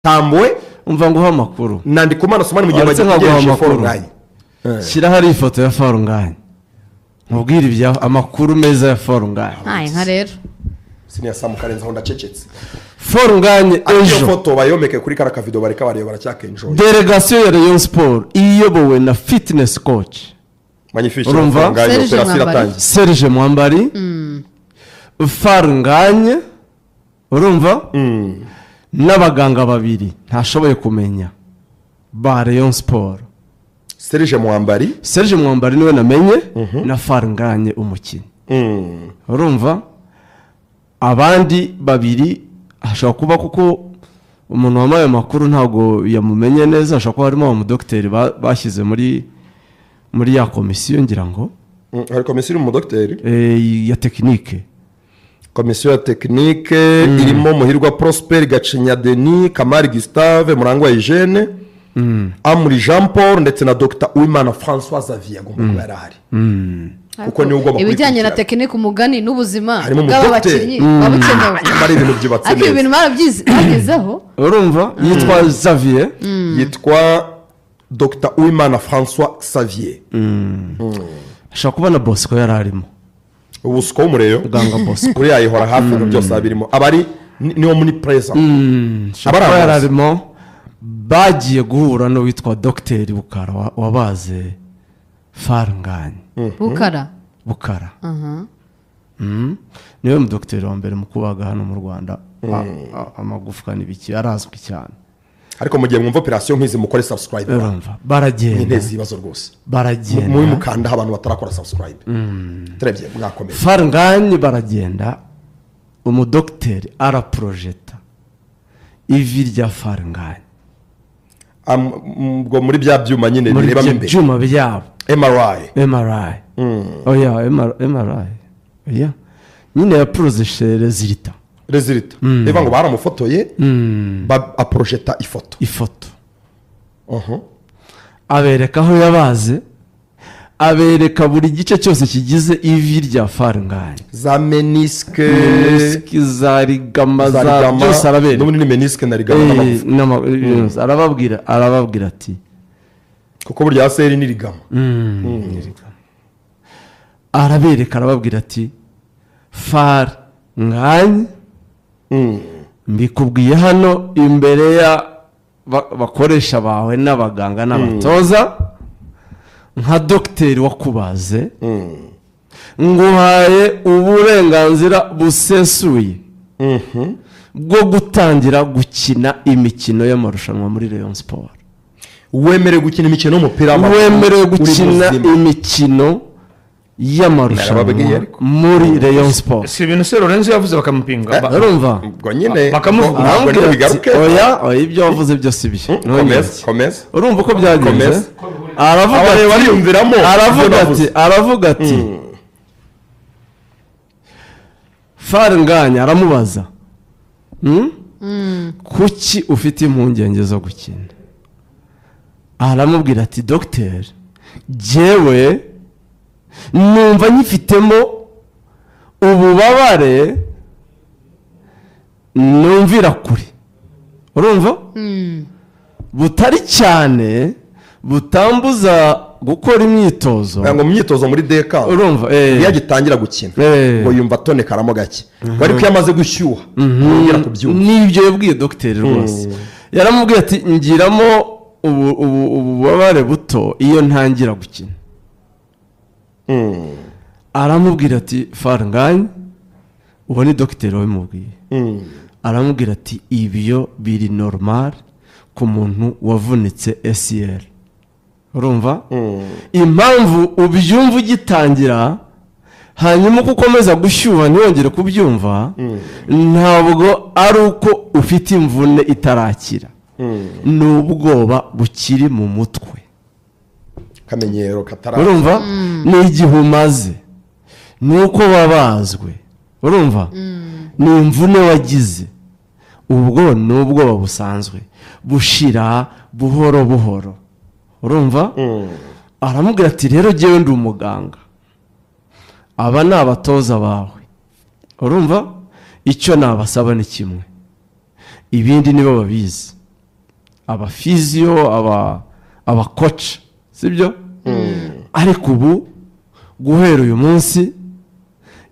Tambwe. Umva nguha amakuru. Na Ndikumana Sumani mu gihe bategereje Fall Ngagne. Shyira hari ifoto ya Fall Ngagne. Mubwire ibya amakuru meza ya Fall Ngagne. Nta nka rero. Siniya Sam Karenzi aho ndacecetse. Fall Ngagne ejo. Iyo foto bayomeke kuri kara kavido bareka bareba baracyakenjoye. Delegation ya Rayon Sport iyobowe na fitness coach. Magnifique. Urumva? Serge Mwambari. Fall Ngagne. Urumva? N'abaganga babiri ntashoboye kumenya ba Rayon Sport. Serge Mwambari. Serge Mwambari niwe namenye na Fall Ngagne umukinnyi. Urumva? Abandi babiri ashobora kuba kuko umuntu wamaye amakuru ntago yamumenye neza, ashobora kuba harimo abamudokiteri bashyize muri ya komisiyo ngira ngo. Hari komisiyo y'umudokiteri ya technique. Komisiyo ya technique irimo Muhirwa Prosper, Gacinya Denis, Kamari Gustave, Murangwa Eugene, Amuri Jean Paul ndetse na Dr Uwimana François Xavier agomba kuba yarahari. Kuko ni ugomba ibijyanye na technique umugani n'ubuzima bw'aba bakinnyi babukenewe. Ari ibintu byubatse neza. Ariko ibintu barabyize bagezeho. Urumva yitwa Xavier, yitwa Dr Uwimana François Xavier. Ashobora kuba na Bosco yararimo. Ubusiko w'umureyo muganga Bosco uri yayihora hafi ibintu byose abirimo abari niwo muri present. Abari yararimo bagiye guhura no witwa Dr Bukara wabaze Fall Ngagne. Bukara. Bukara. Niwe mudokiteri wa mbere mu kubaga hano mu Rwanda amagufwa n'ibiki arazwi cyane. Ariko mugiye mwumva operation nkizi mukore subscribe. Urumva baragenda. Intezi ibibazo rwose. Baragenda. Muri mukanda abantu batarakora subscribe. Trebye mwakomeza. Fall Ngagne baragenda umudokiteri araprojeta ivi rya Fall Ngagne. Ubwo muri bya byuma nyine bireba imbere. Byuma byabo. MRI. MRI. Oya MRI. Oya. Nyine ya projeter resultat. Resultat. Eva ngo baramufotoye ba aprojeta ifoto. Ifoto. Abereka aho yabaze, abereka buri gice cyose kigize ivi rya Fall Ngagne. Za menisque, za ligama, za byose arabereka. N'ubundi ni menisque na ligama n'amagufa. Arababwira ati kuko burya seri ni ligama. Arabereka arababwira ati Fall Ngagne mbikubwiye hano imbere ya bakoresha bawe n'abaganga n'abatoza nka dogiteri wakubaze nguhaye uburenganzira busesuye bwo gutangira gukina imikino y'amarushanwa muri Rayon Sport. Wemerewe gukina imikino y'umupira w'amaguru. Wemerewe gukina imikino y'amarushanwa muri Rayon Sport. Si ibintu se Lorenzo yavuze bakamupinga. Urumva? Ubwo nyine bakamuvuga bigaruke. Oya, ibyo wavuze byose byo. Komeza. Urumva uko byagenze? Aravuga ati aravuga ati Fall Ngagne aramubaza. Kuki ufite impungenge zo gukina? Aramubwira ati docteur, jewe numva nyifitemo ububabare numvira kure. Urumva? Butari cyane butambuza gukora imyitozo. Ngo imyitozo muri DK. Urumva iyo agitangira gukina ngo yumva atonekaramo gake. Ariko iyo amaze gushyuha yongera kubyumva. Nibyo yabwiye docteur rwose. Yaramubwiye ati ngiramo ububabare buto iyo ntangira gukina. Aramubwira ati Fall Ngagne, uwo ni docteur wabimubwiye. Aramubwira ati ibyo biri normal ku muntu wavunitse ACL. Urumva? Impamvu ubyumva ugitangira hanyuma uko ukomeza gushyuha ntiwongere kubyumva, ntabwo ari uko ufite imvune itarakira. Ni ubwoba bukiri mu mutwe. Kamenyero katara. Urumva? Ni igihe umaze. Ni uko wabazwe. Urumva? Ni imvune wagize. Ubwo ni ubwoba busanzwe bushira buhoro buhoro. Urumva? Aramubwira ati rero jyewe ndi umuganga. Aba ni abatoza bawe. Urumva? Icyo nabasaba ni kimwe. Ibindi nibo babizi. Aba physio, aba coach, sibyo? Ariko ubu guhera uyu munsi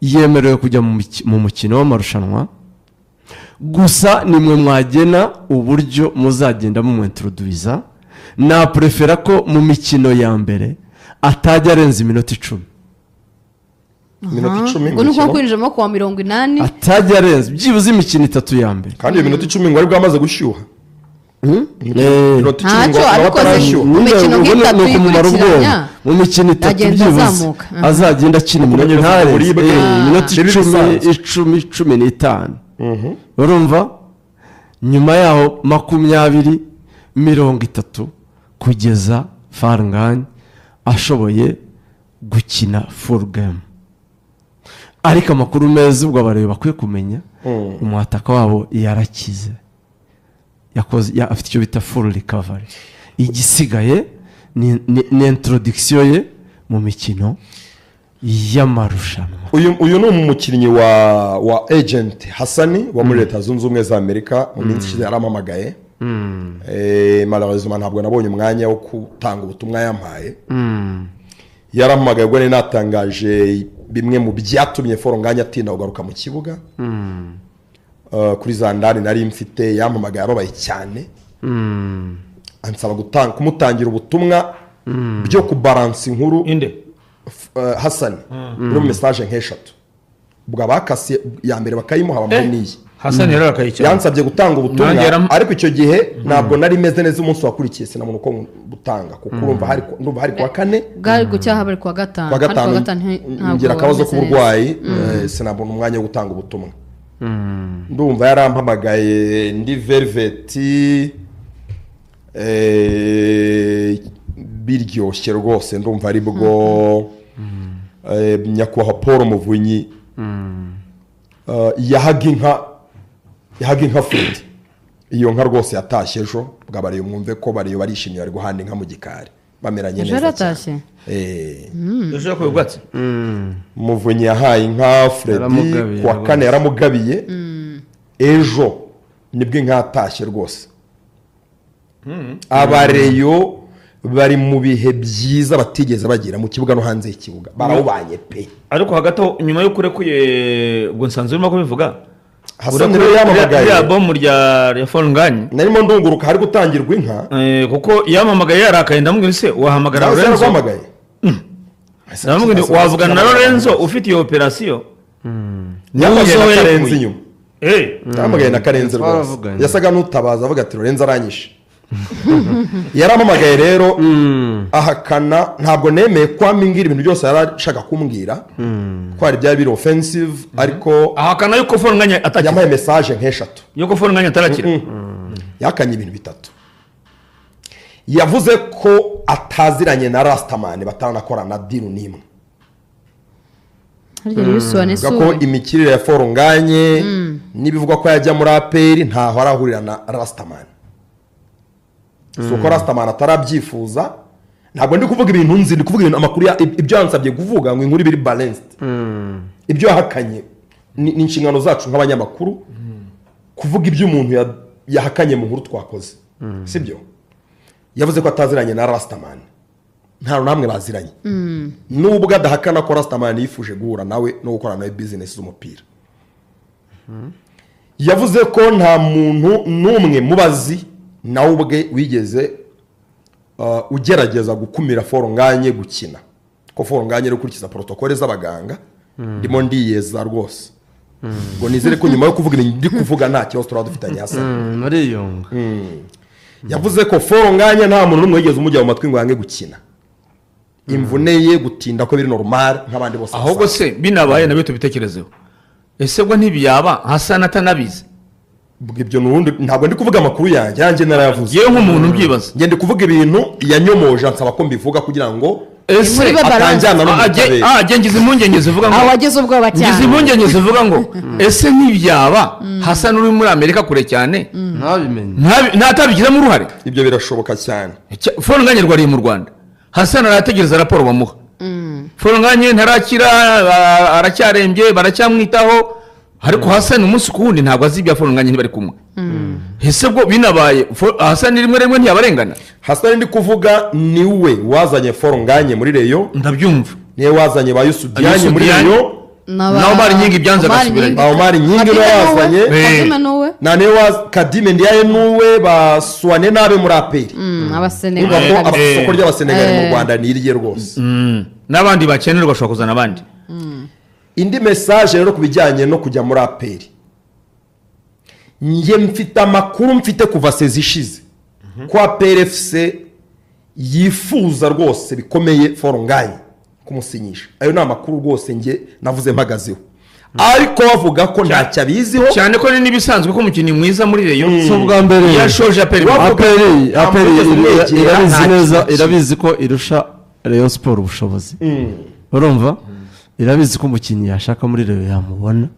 yemerewe kujya mu mukino w'amarushanwa. Gusa nimwe mwagena uburyo muzagenda mumwintroduiza. Na prefera ko mu mikino ya mbere atajya arenza iminota 10. Iminota 10 ngo nuko kwinjiramo kwa 80 atajya arenza byibuze imikino 3 ya mbere. Kandi iyo minota 10 ngo ari bwamaze gushyuha. Minota 10 ngo abatarashyuha. Mu mikino nk'itatu ikurikiranya mu mikino 3 byibuze azagenda akina iminota 10, 10, 15. Urumva nyuma yaho 20, 30 kugeza Faranganye ashoboye gukina full game. Ariko amakuru meza ubwo abareba bakwiye kumenya, umwataka wabo yarakize, yakoze afite icyo bita full recovery. Igisigaye ni introduction ye mu mikino y'amarushanwa. Uyu ni umukinnyi wa agent Hassani wa muri Leta Zunze Ubumwe za Amerika. Mu minsi ishize yarampamagaye. Malheureusement ntabwo nabonye umwanya wo gutanga ubutumwa yampaye. Yarampamagaye ubwo nari natangaje bimwe mu byatumye Foronganya atinda kugaruka mu kibuga. Kuri Zandari nari mfite, yampamagaye ababaye cyane. Ansaba kumutangira ubutumwa byo kubalansa inkuru. Inde Hassan muri message nk'eshatu ubwo abakase ya mbere bakayimuha bamuniye. Hassan yararakaye cyane, yansabye gutanga ubutumwa, ariko icyo gihe ntabwo nari meze neza umunsi wakurikiye sinabona uko butanga, kuko urumva hari ndumva hari kuwa kane bwari gucyaha bari kuwa gatanu, ngira akabazo k'uburwayi, sinabona umwanya wo gutanga ubutumwa. Ndumva yarampamagaye ndi Velvet, biryoshye rwose. Ndumva ari bwo nyakubahwa Paul Muvunyi yahaga inka Fred. Iyo nka rwose yatashye ejo, bwabariye mwumve ko bariyo barishimye, bari guhana inka mu gikari bameranye neza cyane. Ejo ko bwatsi Muvunyi yahaye inka Fred kuwa kane, yaramugabiye. Ejo nibwo inka yatashye rwose. Abareyo bari mu bihe byiza batigeze bagira mu kibuga no hanze y'ikibuga, barawubanye pe. Ariko hagati aho nyuma yo kurekuye ubwo nsanzwe urimo kubivuga, Hassan rero yamamagaye ya bomu rya Foronganye, narimo ndunguruka hari gutangirwa inka, kuko yamamagaye yarakaye. Ndamubwira se wahamagara Lorenzo? Ndamubwira wavugana na Lorenzo ufite iyo operation? Yamamagaye na Karenzi inyuma. Yamamagaye na Karenzi rwose, yasaga n'utabaza avuga ati Lorenzo aranyishe. Yaramamagaye rero ahakana, ntabwo nemeye kwamingira ibintu byose yarashaka kumbwira ko hari byari biri offensive, ariko ahakana yuko Foronganya atakira. Yampaye message nk'eshatu yuko Foronganya atarakira. Yakanye ibintu bitatu. Yavuze ko ataziranye na Rastaman, batanakorana deal n'imwe. Ko imikirire ya Foronganye n'ibivugwa ko yajya muri APR ntaho arahurira na Rastaman. Suko Rastaman atarabyifuza. Ntabwo ndi kuvuga ibintu nzi, ndi kuvuga ibintu amakuru ibyo yansabye kuvuga ngo inkuru biri balanced. Ibyo yahakanye ni inshingano zacu nk'abanyamakuru kuvuga ibyo umuntu yahakanye mu nkuru twakoze, sibyo? Yavuze ko ataziranye na Rastaman, nta namwe baziranye. Nubwo adahakana ko Rastaman yifuje guhura nawe no gukorana nawe business z'umupira. Yavuze ko nta muntu n'umwe mubazi nawe ubwe wigeze ugerageza gukumira Foronganye gukina, ko Foronganye ari gukurikiza protokole z'abaganga. Ndimo ndiyeza rwose ngo nizere ko nyuma yo kuvuga ndi kuvuga nta kibazo turaba dufitanye hasa mariyonga. Yavuze ko Foronganye nta muntu n'umwe wigeze umujya mu matwi ngo yange gukina. Imvune ye gutinda ko biri normal nk'abandi bose. Ahubwo se binabaye nabyo tubitekerezeho, ese bwo ntibiyaba Hassan atanabizi? Ibyo nubundi ntabwo ndi kuvuga amakuru yanjye narayavuze. Yewe nk'umuntu mbyibaza, nge ndi kuvuga ibintu yanyomoje ansaba ko mbivuga kugira ngo ese atanjyana no mutabera. Ngize impungenge zivuga ngo wagize ubwoba cyane. Ngize impungenge zivuga ngo ese ntibyaba Hassan uri muri Amerika kure cyane ntabimenye, ntatabigiramo uruhare? Ibyo birashoboka cyane. Foronganye rwariye mu Rwanda, Hassan arategereza raporo bamuha. Foronganye ntarakira, aracyarembye, baracyamwitaho. Ariko Hassan umunsi ku wundi ntabwo azi ibya Fall Ngagne, ntibari kumwe. Ese bwo binabaye Hassan rimwe rimwe ntiyabarengana? Hassan ndi kuvuga niwe wazanye Fall Ngagne muri Rayon. Ndabyumva. Niwe wazanye ba Youssou Diagne muri Rayon. Na Omar Nyingi byanze agasubirayo. Ba Omar Nyingi niwe wazanye. Kadime nuwe. Na niwe Kadime ndiaye nuwe ba Suwane nabe muri APR. Abasenegal. Isoko ry'abasenegal mu Rwanda ni irye rwose. N'abandi bakenerwa bashobora kuzana abandi. Indi message rero kubijyanye no kujya muri APR. Njye mfite amakuru mfite kuva sezi ishize ko APR FC yifuza rwose bikomeye Fall Ngagne kumusinyisha. Ayo ni amakuru rwose njye navuze mpagazeho. Ariko bavuga ko ntacyo abiziho cyane ko n'ibisanzwe ko umukinnyi mwiza muri Rayon si ubwa mbere yashoje APR. APR irabizi neza, irabizi ko irusha Rayon Sport ubushobozi. Urumva? Irabizi ko umukinnyi yashaka muri Rayon yamubona.